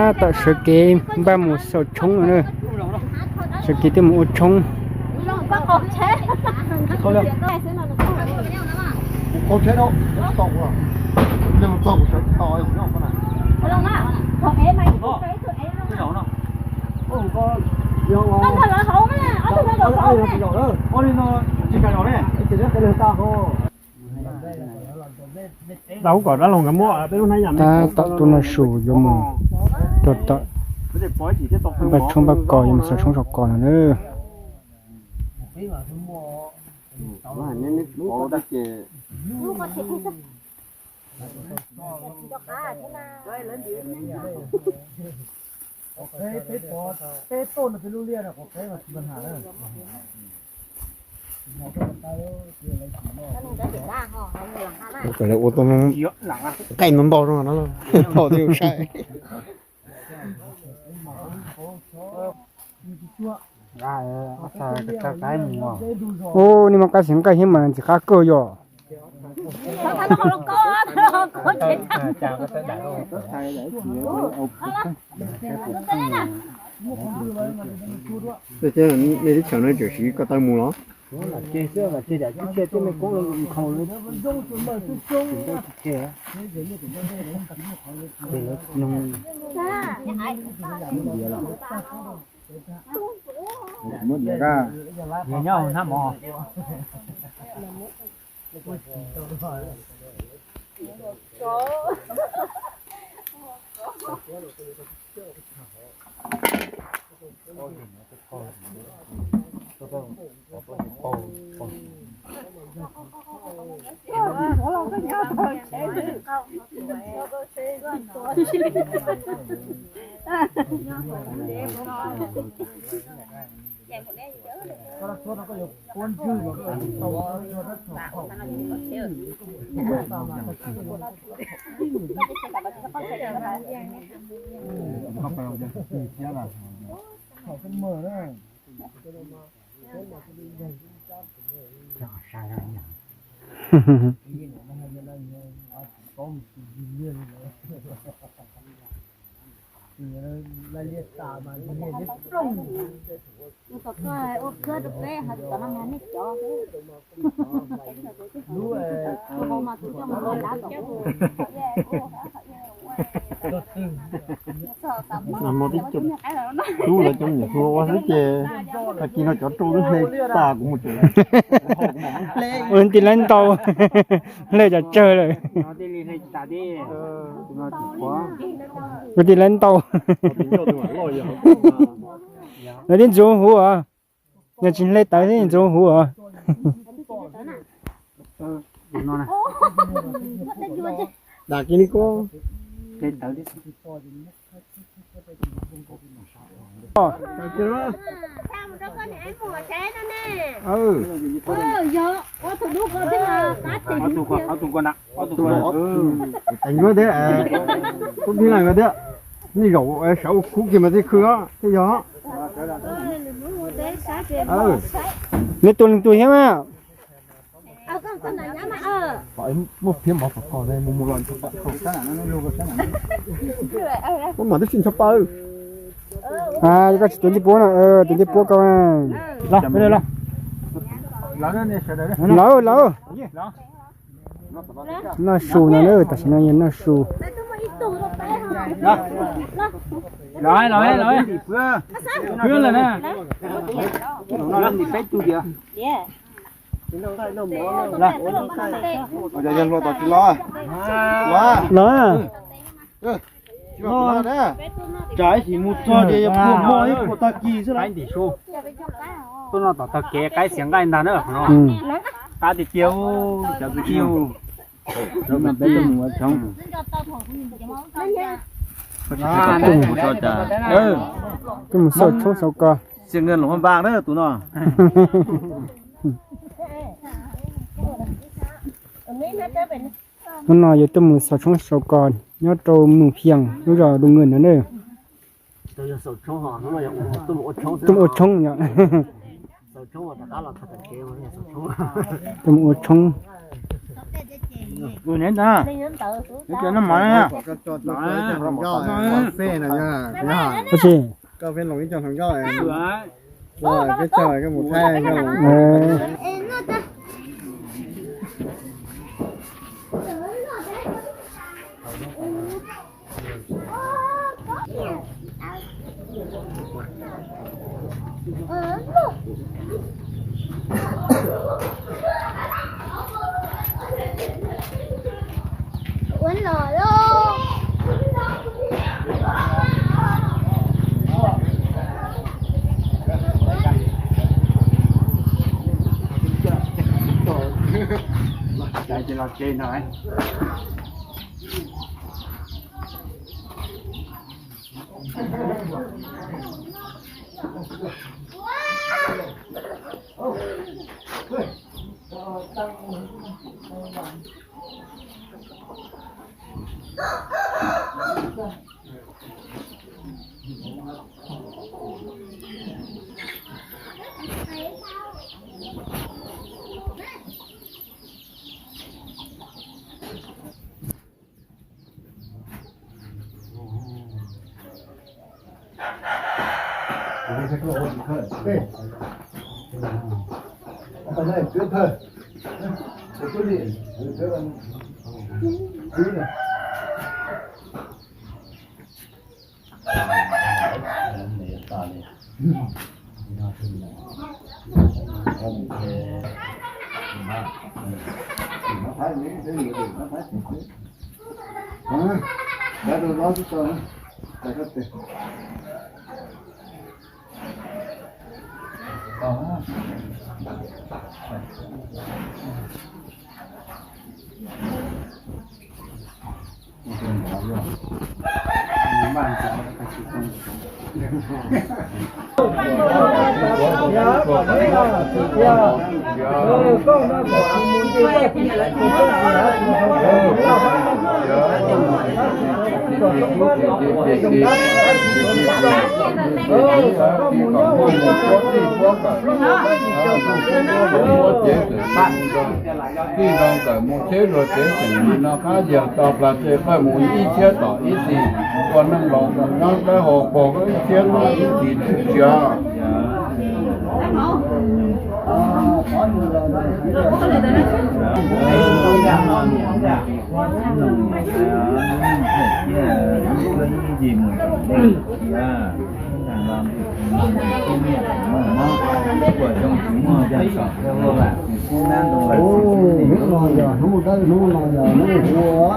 Tab tom sawv kev npaj mus xaus tshoob no na. Sawv kev twb mus ua tshoob. Tab tom tu noj su yuav mus rau tom npaj tshoob npaj kos yuav mus xaus tshoob saum kos no na. Ua tau nqaij ntau ntau no, pom twb saib. Ua, nej mas qab xeev nqaij thiab mas ntxim qab kawg yom. Nej teb chaws no tseem siv ko taw mus los? Muab diav rau. Tub lawv cov me nyuam hlua ua xwb ces tag kis no cov rau lub hle tas kuv mus tsev. Ua ti lawv ntau, hle cov tsawg lawm. Ua ti lawv ntau. Lawv tib ntxuav huv os. Yog tsis hle tawv thiab ntxuav huv os. Dam kiag li koj. Teev yuav thiab, tub phib laj yuav thiab, nej zaum sawv ua khub kiag mas thiaj khw os, thiaj yog. Neb tua leej twg thiab mas. Muaj phiab mov kom koj mus mus los. Muab mam twb tsis ncho pa. Koj tsis tua ncej puab no, tua ncej puab koj. Lawv, lawv. Noj su no na, tam sim no yog noj su. Los, los, los. Khwb lawm na. Los. Tsam ib sim mus txog ces yog puag hmo ib puag tag kis xwb lawm. Tuaj noj tom tog kev qaib xiav nqaij ntag na. Qab tiag tiag, cov kwv tij. Tuaj mus xauj tshoob xauj kos. Xiaj nkaj los npaj na tus no. Hnub no yuav tuaj mus xauj tshoob xauj kos nyob rau Mus Phias lub zos Du Ngwm no na. Tuaj mus ua tshoob yom. Tuaj mus ua tshoob. Ua neb ntag, neb cov noj mov na. Ua tsis, koj pheej los ib co hluas nkauj, peb caug koj mus thaij nkauj. Ua los lawm. Los tsev no. Tij nroo kawm mus tsheb luag tsev xeem no qab yag to plas tse qawj mus ib txhiab tom ib txhis, ua neej los mus nyob dab hau pog ib txhiab tom ib txhis tshwj tsia. Hnub no yog hnub dawb, hnub no yog hnub hu ua,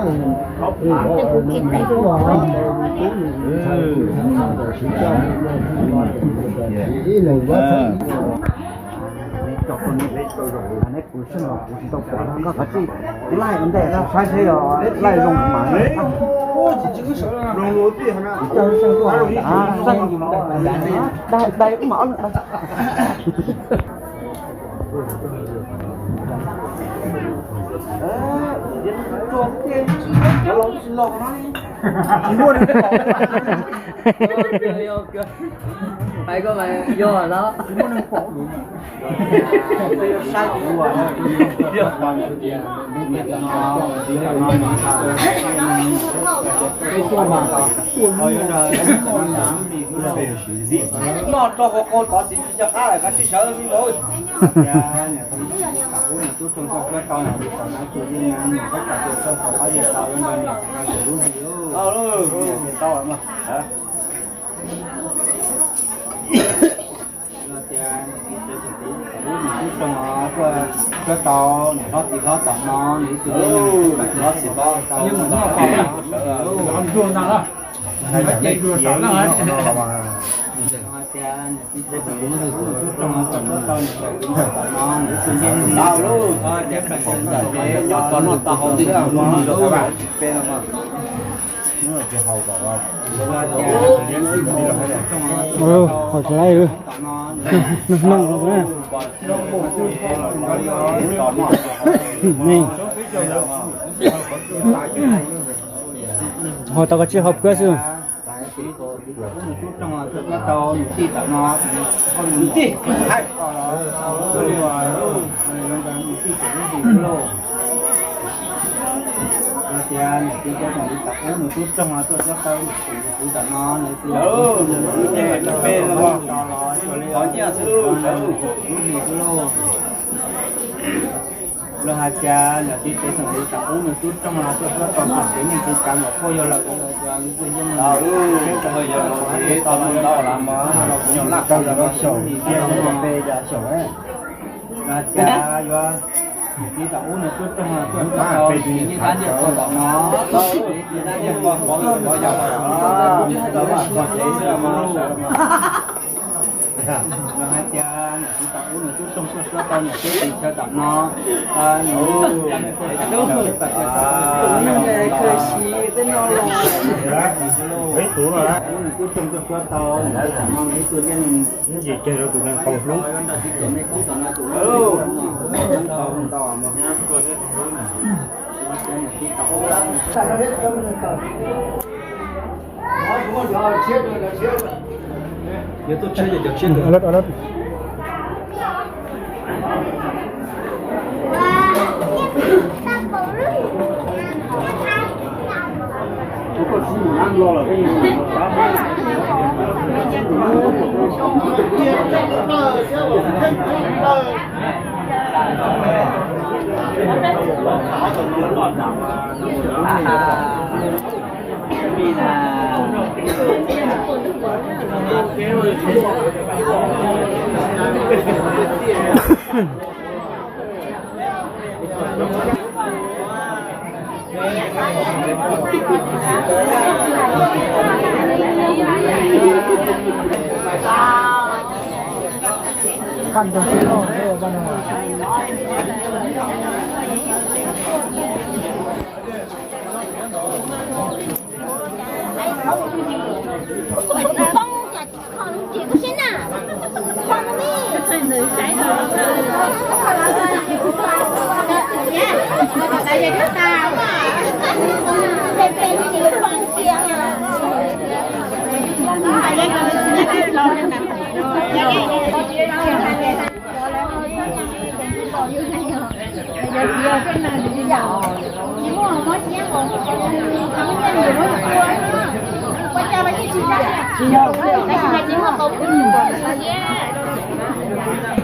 ib leeg neb kuv sij los kuv tsis tau pom koj kav tsij laij ua ntej saib seb yog laij zoo mas. Dai dai ub mas ob leeg dai. Tsis muaj neeg pom. Hais koj mas yog lawm. Noj rau hauv qau tod txiv tsis nco qab lawm, kav tsij sawv xwb ntag. Tuaj tau niam hlob txiv hlob tom no, nws ib tug hlob txiv hlob tau. Hais tsis laij, mloog mloog na. Ho tau koj tsij ho phuab xwb. Tias niam txiv teb Xeem Lis Tam Ub nws tub roog los tuaj suab tau niam txiv tam no, nws txiv los tub roog nws tub roog los xyov li lub hlis xwb lauj. Los hais tias niam txiv teb Xeem Lis Tam Ub nws tub roog los tuaj suab tau txog kev neeg txiv tsav nkaus puag yog lawm, los hais tias yuav niam txiv Tam Ub nws tub roog los tuaj suab tau niam txiv nyiaj tab ntiaj teb tam no, nyiaj tab ntiaj teb tam no, los hais tias niam txiv Tam Ub nws tub roog tuaj suab tau niam txiv teb Xeem Lis tam no, nws tub roog tuaj suab tau niam txiv tam no, nws ib tug yeej ntsis ceg rau tus neeg tau hlub.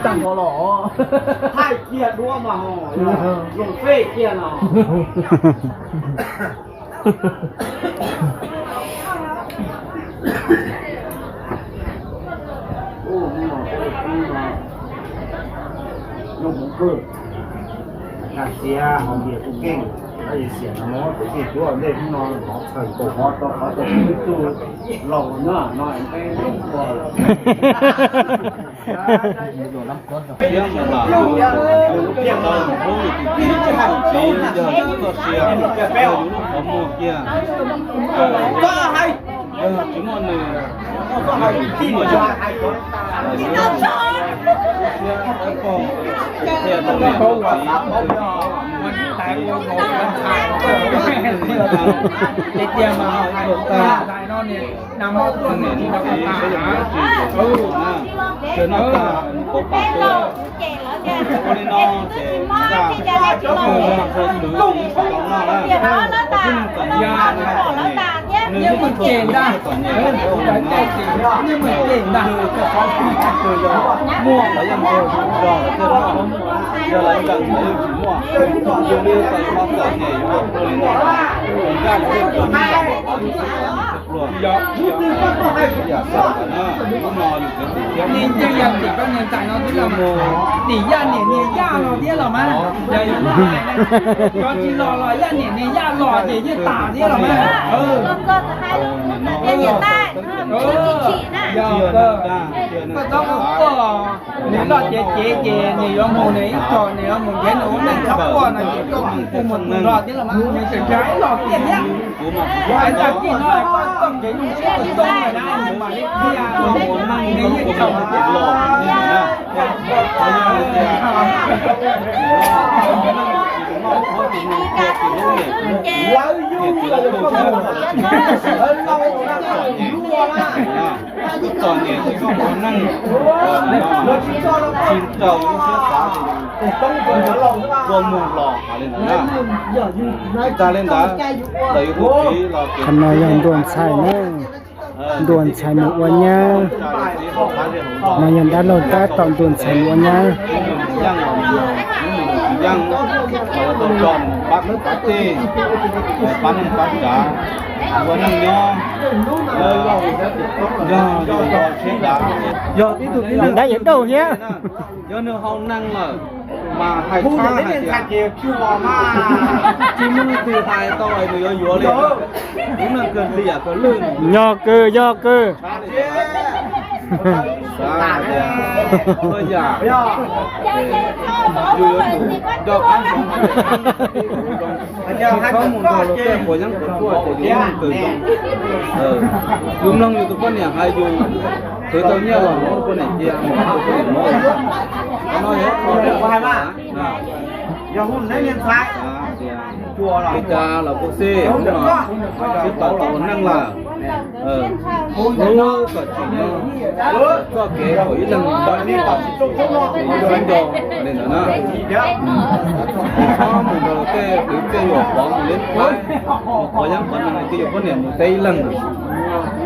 Tag nrho los thaij kiag duab mas ho zoo fej kiag no. Xiav hauv npias kuj keej, tab sis xiam no muab tus tij cuab ntej hnub no zov txhaws kaus qhov rau qhov rau ib tug laus no no es peb ua lawm. Tsis muaj nws, tsis muaj yog, qhia rau niam txiv, ces tias mas hais kom tag no niam, niam txiv peb yog dab tsi yus na, tsis noj tag nws pov pam tuaj. Ua li no ces ntag, nws yog ntxhais tus tsis tau noj na, tib neeg txom nyem, nws yeej tsis txhob tus txom nyem, nws yog muaj los yeej nrog zog lawv thiaj noj, yog lawv nrog ntxhais yeej tsis muaj, yog li ntxhais txom nyem yuav ua li no, tus ncaj lawv yeej tsis muaj. Nim no yus txiav txim thiab, niag yaj tim koj niag ntxhais no twb los mus, nim yaj niam niag yaj los thiab los mas, yog tsis los los yaj niam niag yaj los ces yeej tas thiab los mas. Koj txhob ua, nws loj cev cev ces nws yuav mus nws ib tog, nws yuav mus nrhiav nws ua neej txhob ua no ces koj kuj mus tus los thiab los mas, nws tseem nrhiav ib los tiag thiab. Hais tag kis no koj kev zoo siab ua txoog lawm na, nws mam li qhia, nws yeej tsaum los. Lawv yug lawm, lawv laus na, lawv luaj na. Txom nyem ces koj ua neej tsis raws lub siab xav, kua muag los hais li ntawd na. Tsis tas li ntawd, ntawm yus tus txiv los qhov no yog ntuas ntxhais na, ntuas ntxhais mus ua nyab. No yog dab laug tab tom ntuas ntxhais mus ua nyab. Yeej los tsis yeej, los tau tso mus pab kwv pab tij, pab neej pab tsav, ua neej nyob, yog yus siab dav, yog tib tug tib neeg dab yawg dauj thiab. Yog nws haus neeg lawm mas hais tshab hais tias tsis muaj leej twg hais tau nws yuav yuav li. Lub neej kawg liam kawg lwj, yog kawg yog kawg. Xav tias txhua yam yus yuav tsum nco qab ntsoov, tsis txhob mus nrog luag tej quav yeeb quav tshuaj ces yus leej twg zoo. Yus mloog yus tus poj niam hais yus khwv tau nyiaj los muab poj niam cia, mus tus poj niam muab. Qhov no yog qhov li cas los kuj xij, hnub no sib pab tau ua neej lawm. Hnub kom tsim nyog txoj kev kom ib leeg nto, ib leeg nto li ntawd na. Txhob mus nrog tej kwv tij yuam pov mus liab pab, mus quav yeeb quav neeg li, cia yus poj niam mus teb ib leeg.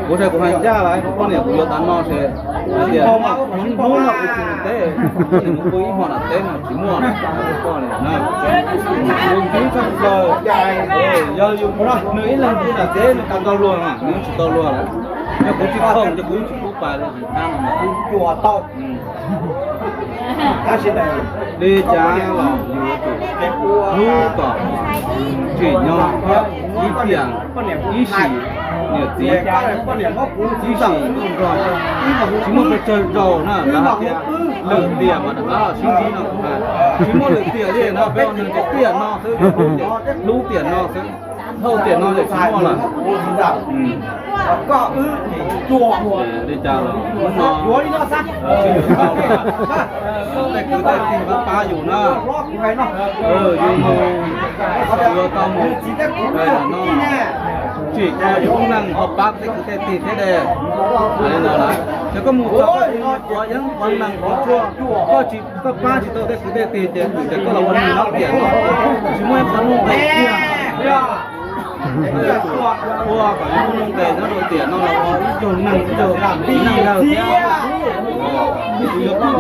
Kuv txhais kuv hais ncaj lawm, kuv poj niam kuv yuav tav no ces hais tias hnub no kuv tsis mus teb, kuv poj niam mus pw ib hmo nram teb no tsis muaj koj li na. Yus ntsib txoj plaws, yog yus nws ib leeg pw nram teb nws tau tau luag, nws tsis tau luag lawm. Yog kuv tsis khoom ces kuv yeej tsis pub pais li. Kuv cuam tau. Li cas los yus yuav tsum hlub kom tsim nyog ib tiam, ib sim niam txiv, ib sim nrog, tsis muaj pes tsawg zaus na, lawv hais tias lwm tiam mas rov qab los sib ntsib no kuv hais, tsis muaj lwm tiam li no, peb ua neeg ces tiam no xwb, hlub tiam no xwb. Dhau tiam no ces tsis muaj lawm. Li cas los hnub no sib yuav tau lawm, tej kwv tej tij pab pab yus na. Yus mus yuav tau mus no, tsim tau yus lub neej ho pab tej kwv tej tij thiab de. Li no lawm, ces koj mus txog koj tsis quav yeeb quav neeg quav tshuaj, koj tsis, koj pab tsis tau tej kwv tej tij ces koj los ua neeg nyob tiam no, tsis muaj ib qho nuj nqis tiag. Ua kom yus nuj nqis nyob rau tiam no los ua ib tug neeg, ib tug txiv neej yawg thiab.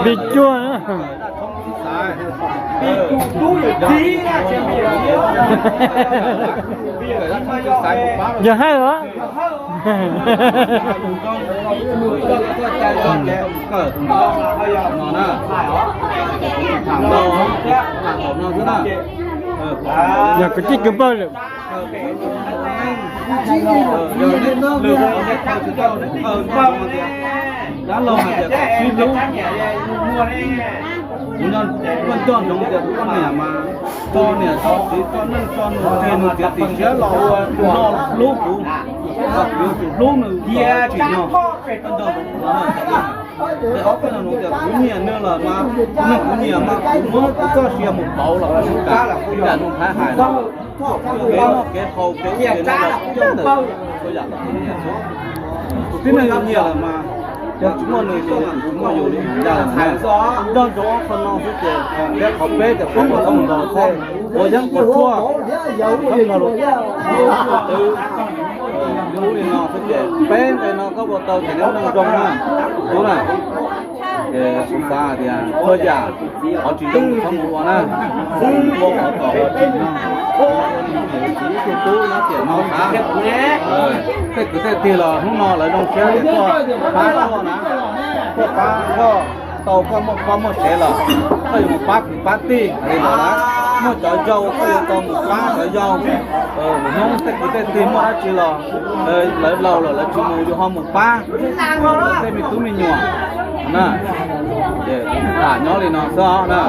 Vim cuag, yog hawj os. Yog kwv tij kwv npawg lawm. Dab laug hais tias kom sib hlub. Kuv nyob kuj nco ntsoov tias kuv poj niam mas tso niam tso txiv tso neej tso nus tseg nws txiav txim siab los ua no hlub kuv, kuv yuav tsum hlub nws kom tsim nyog. Ob peb no tias kuv nyiam nws lawm mas, kuv nyiam mas kuv muab kuv txoj sia mus pauv los kuv kam, kuv kam nug Thaib hais no. Kev noj kev haus kev ub kev no los kuv nyiam txhua yam los kuv nyiam xwb. Tus tib neeg yus nyiam lawm mas yog tsis muaj nws ces tsis muaj yus li. Ncaj lawm, nco ntsoov qhov no xwb ces thiab qhov peb tias qhov uas txhob mus nrog luag tej quav yeeb quav tshuaj, txhob mus nrog luag twv. Yus hlub li no xwb ces peb nqe no koj ua tau ces neb neej zoo na, tub na. Ces kuv xav hais tias txhua yam qhov tsis zoo txhob mus ua na, ua qhov kom tsim nyog. Ib tug tub nyob tiam no xav, tej kwv tej tij los hnub no lawv zoo siab tias koj pab koj na, koj pab koj, tau koj muaj pob muaj sev los koj yuav mus pab kwv pab tij li los lawm. Muaj cov yau koj yuav tau mus pab cov yau. Hnub tej kwv tej tij muaj dab tsi los lawv laus lawm lawv tsis mus yus ho mus pab tej me tub me nyuam na. Tham nyob li no xwb os na.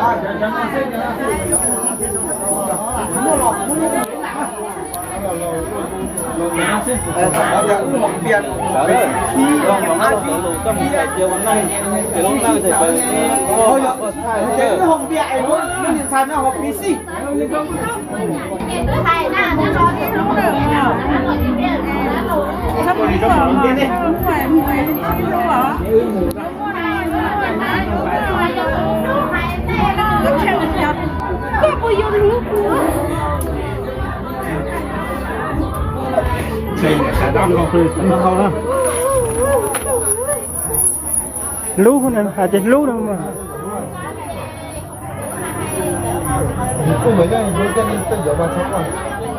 Lub, hais tias hlub no mas.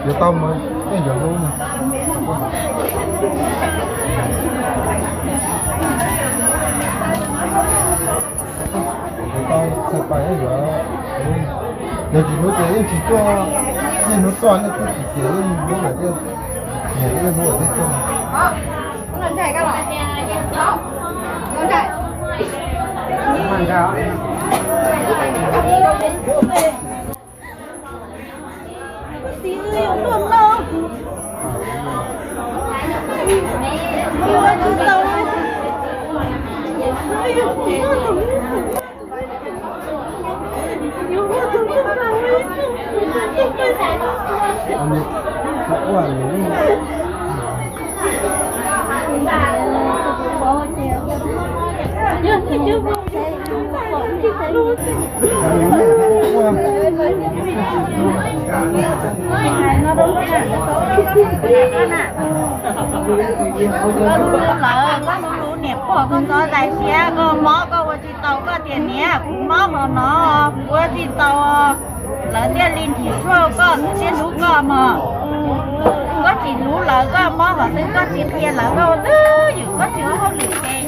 Yuav tau mas, yuav hlub mas. Tau txhais pais yuav, yog tsis hlub ces yeej tsis tuaj, yeej hnub tuaj nej twb tsis ces yeej hlub lawm thiab, niam yeej hlub lawm thiab tuaj. Lawv, koj hlub hlub niam pog koj ntxov daim siab, koj mob koj ua tsis tau, koj tias niam kuv mob hmo no kuv ua tsis tau, lawv thiaj li nrhiav suab koj, lawv thiaj hlub koj mog. Koj tsis hlub lawv, koj mob qhov twg koj tsis qhia lawv, koj ua twj ywm koj tsis ua hauj lwm ces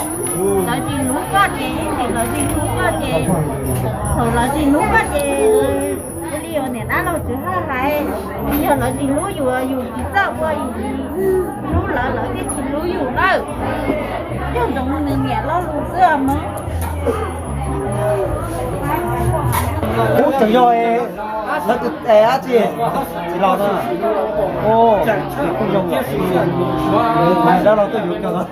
lawv tsis hlub koj ces, lawv tsis hlub koj ces, thaum lawv tsis hlub koj ces cia li ua niam dab laug tsis haj hais. Yog lawv tsis hlub yus, yus tsis txawj ua, yus tsis hlub lawv, lawv thiaj tsis hlub yus lawm. Yog ntsoov nws niam lo lus xwb os mog. Kuv tseem yog lawv tus tes dab tsi tsis los no. Kuj zoo, dab laug tuaj yuav cov no.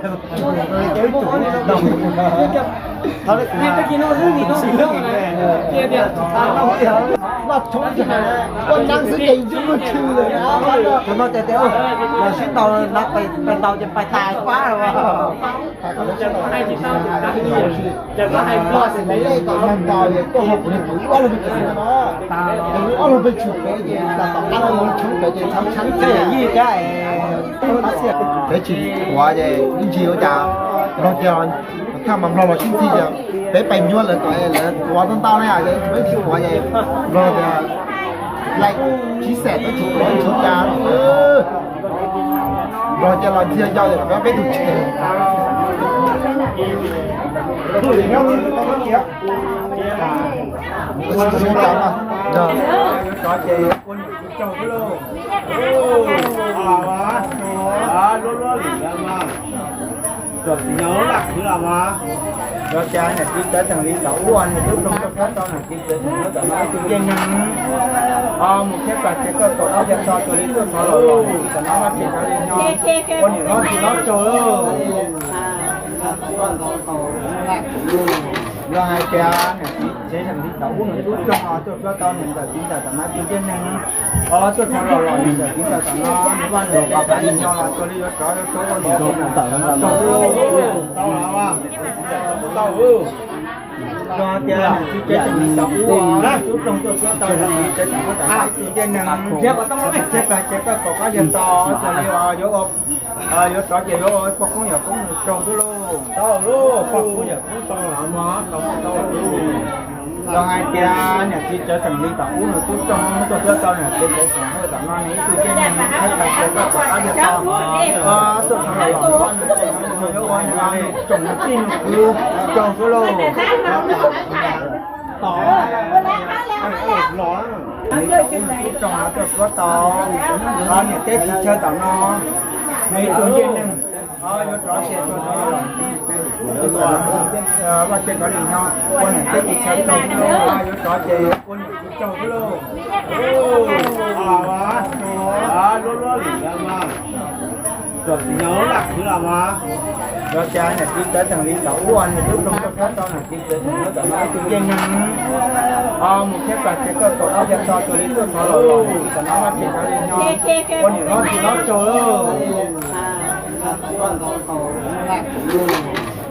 Tus no ces tias los sib ntaus na, pais ntaus ces pais tas pab. Yij thiab, peb tsis quav ces ib ntsis ua cas Nplog cia, thaj mas Nplog los sib ntxhi ces peb pais nyuaj lawv kom lawv quav tau ntau na, peb tsis quav ces Nplog tias laim sib xeem peb tsis quav tsis cas. Nplog cia los ntxhi yau ces peb tus tsev. Ua tsis zoo cas mas, yuav tsov ces ua niam txiv tsaug xwb lauj. Luab luab lim lawm mas, txom txiv nyob laj khwv los mas, yog cas niam txiv cawv tseem li tom ub, niam tub ploog tuaj pab tau niam txiv cawv tseem li tom no tus ncej neeg. Mus thiab plam ces koj kaum ob yag tso, tus li tuaj thov los los niam txiv tom no mas ces cov li nyo, ua niam hlob txiv hlob tsaug lauj. Yog hais tias niam txiv tsev tseem li tom ub nws tub ploog tuaj pab tau niam ntxawm txiv ntxawm tom no tus ncej neeg, tuaj thov los los niam ntxawm txiv ntxawm tom no nws vaj nws qhov pab li nyo los tus li yuav tsov yuav tsov ua niam txiv tom no tsaug lauj. Tau, yog tias niam txiv cawv tseem li tom ub, tub ploog tuaj pab tau niam txiv cawv tseem li tom no tus ncej neeg, thiab plam ces koj kaum ob yag tso, tus li yuav, yuav tsov ces yuav ua poj koob yawm koob nws tsaug xwb lauj. Tau lauj, poj koob yawm koob tau los mas tau tau lauj. Yog hais tias niam txiv cawv tseem li tom ub nws tub ploog tuaj pab tau niam txiv cawv tseem li tom no nws ib tug ncej neeg, thiab plam ces koj kaum ob yag tso, tuaj thov los los nws tseem yuav ua nws tsoom nws tij nws kwv tsaug xwb lauj. Tub ploog tuaj pab tau niam txiv cawv tom no nws ib tug ncej neeg, yuav tsov ces tus no, vaj tse kov li no, ua niam txiv cawv tsaug xwb lauj, yuav tsov ces ua niam txiv tsaug xwb lauj. Luab luab lim lawm mas, txom txiv nyob laj khwv los mas, yog cas niam txiv cawv tseem li tom ub, niam tub ploog tuaj pab tau niam txiv cawv tseem li tom no tus ncej neeg. Mus thiab plam ces koj kaum ob yag tso, tus li tuaj thov los los niam txiv tom no mas ces cov li nyo, ua niam hlob txiv hlob tsaug lauj.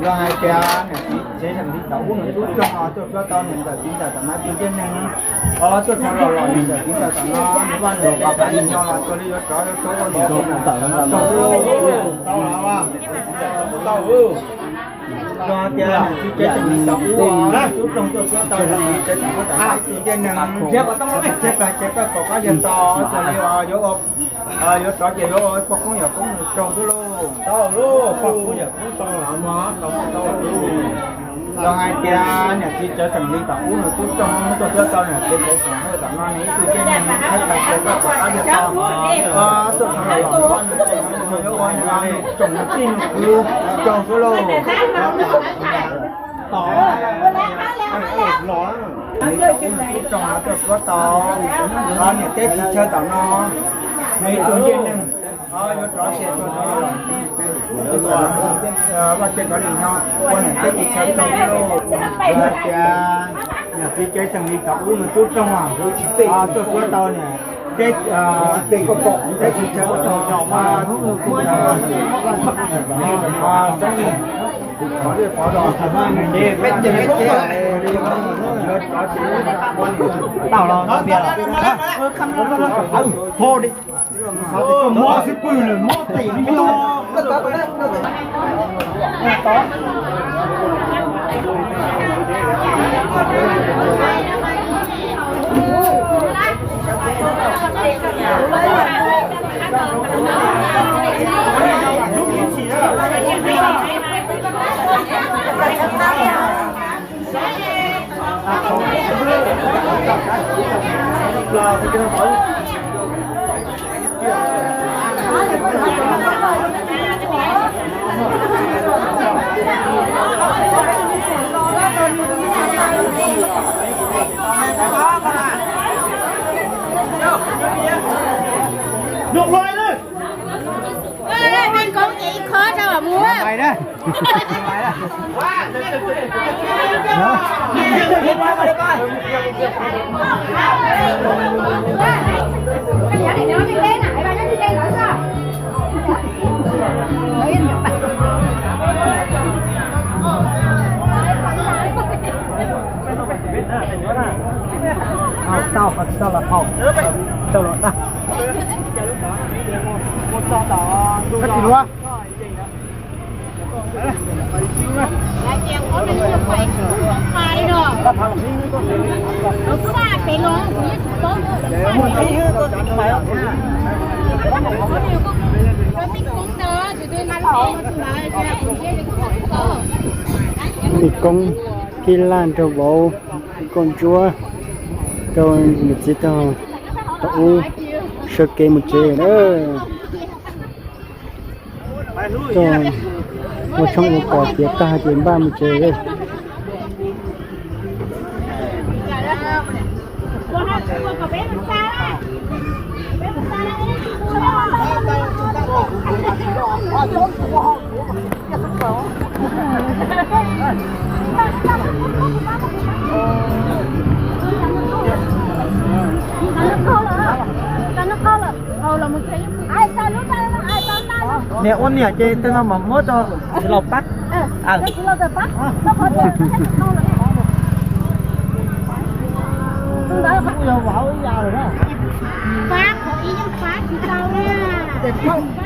Yog hais tias niam txiv tsev xeem li tom ub nws tub roog os, tuaj suav tau niam ntxawm txiv ntxawm tom no ib tug ncej neeg, tuaj txog los los niam ntxawm txiv ntxawm tom no nws vaj nws qos pab li no los tua li yuav rov yuav rau ua niam txiv ntxawm tom no tau. Yog tias niam txiv tsev xeem li tom ub os, tub roog tuaj suav tau niam txiv tsev xeem li tom no ib tug ncej neeg, txiav plas txiav plas kom pab yawg tau, tua li yuav ua, yuav rov ces yuav ua poj koob yawm koob nws raug xwb lauj. Yog hais tias niam txiv tsev xeem li tom ub nws tub roog tuaj suav tau niam txiv tsev xeem li tom no nws ib tug ncej neeg, txiav plas txiav plas kom pab yawg tau, tuaj txog los los nws vaj nws tsev nws yuav ua nws tsoom nws tij nws kwv raug xwb lauj. Tub roog tuaj suav tau niam teb txiv chaw tom no nws ib tug ncej neeg, yuav rov ces vaj tsev kov li no ua niam teb txiv chaw raug xwb lauj. Yog hais tias niam txiv tsev xeem li tom ub nws tub roog tuaj suav tau niam teb, teb txiv chaw tom no, tau los tias los, mob xwb pw lawm mob tim no. Ê, ê, ê, koob ces ib khob rau mus. Tau, tau los tau, tau los tau. Ib koob kib laj rau vauv, kauj ntsuab rau niam txiv tau tom ub sawv kev mus tsev na. Ua tshoob ua kos tiav tag ces npaj mus tsev. Niam ua niam ces twg no mas muab rau txiv laus pab. Pab qhov ib yeej pab tsis tau na.